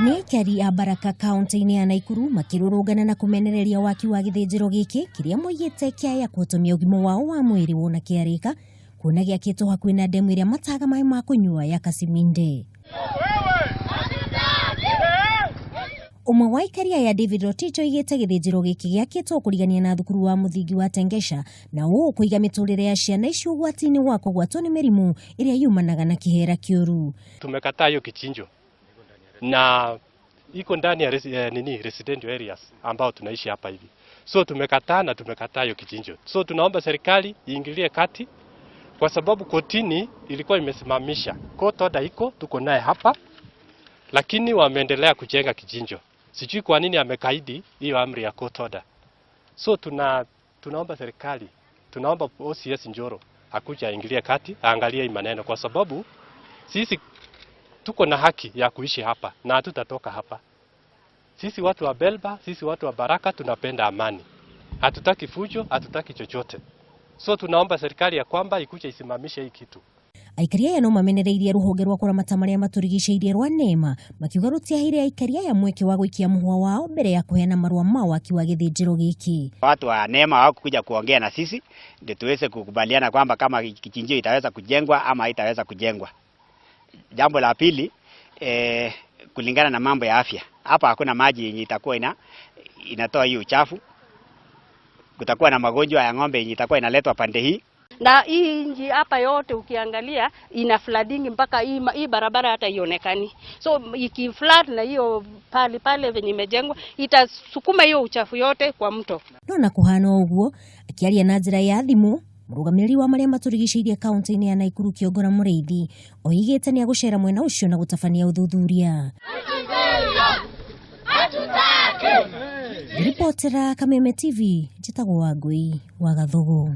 Nĩ aikari a Baraka kaunti-inĩ ya Naikuru makĩrũrũngana na kũmenereria waki wa gĩthĩnjĩro gĩkĩ kĩrĩa moigĩte kĩaya kũhotomia ũgima wao wa mwĩrĩ wona kĩarĩka kuona gĩakĩtwo hakuhĩ na ndemu ĩrĩa mataga maĩ ma kũnyua ya Kasiminde. Ũmwe wa aikari aya David Rotich oigĩte gĩthĩnjĩro gĩkĩ gĩakĩtwo kũrigania na thukuru wa mũthingi wa Tengesha na ũũ kũiga mĩtũrĩre ya ciana icio ũgwati-inĩ wa kũgwatwo nĩ mĩrimũ ĩrĩa yumanaga na kĩhera kĩũru. Tumekataa hiyo kichinjo na iko ndani ya nini residential areas ambao tunaishi hapa hivi, so tumekataa na tumekataa hiyo kichinjo. So tunaomba serikali iingilie kati, kwa sababu kotini ilikuwa imesimamisha, court order iko, tuko naye hapa, lakini wameendelea kujenga kichinjo. Sijui kwa nini amekaidi hiyo amri ya court order. So tunaomba serikali, tunaomba OCS Njoro akuja aingilie kati, aangalie hii maneno, kwa sababu sisi tuko na haki ya kuishi hapa na hatutatoka hapa. Sisi watu wa Belba, sisi watu wa Baraka tunapenda amani, hatutaki fujo, hatutaki chochote. So tunaomba serikali ya kwamba ikuje isimamishe hii kitu. Aikari aya no mamenereirie rũhonge rwa kũramata marĩa matũrigicĩirie rwa NEMA makiuga rũtiaheire aikari aya mweke wa gũikia mũhwa wao mbere ya kũheana marũa ma waki wa gĩthĩnjĩro gĩkĩ. Watu wa NEMA hawakuja kuongea na sisi ndio tuweze kukubaliana kwamba kama kichinjio itaweza kujengwa ama haitaweza kujengwa. Jambo la pili, kulingana na mambo ya afya, hapa hakuna maji yenye itakuwa inatoa hii uchafu. Kutakuwa na magonjwa ya ng'ombe yenye itakuwa inaletwa pande hii. Na hii nji hapa yote ukiangalia ina flooding mpaka hii barabara hata ionekani. So ikiflood na hiyo pale pale venye imejengwa itasukuma hiyo uchafu yote kwa mto. No na kuhana ũguo, akĩaria na njĩra ya thimũ mũrũgamĩrĩri wa marĩa matũrigicĩirie kaunti-inĩ ya Naikuru Kĩongora Mũrĩithi oigĩte nĩ agũcera mwena ũcio na gũtabania ũthuthuria. Ngĩribotera Kameme TV, njĩtagwo Wangũi wa Gathugu.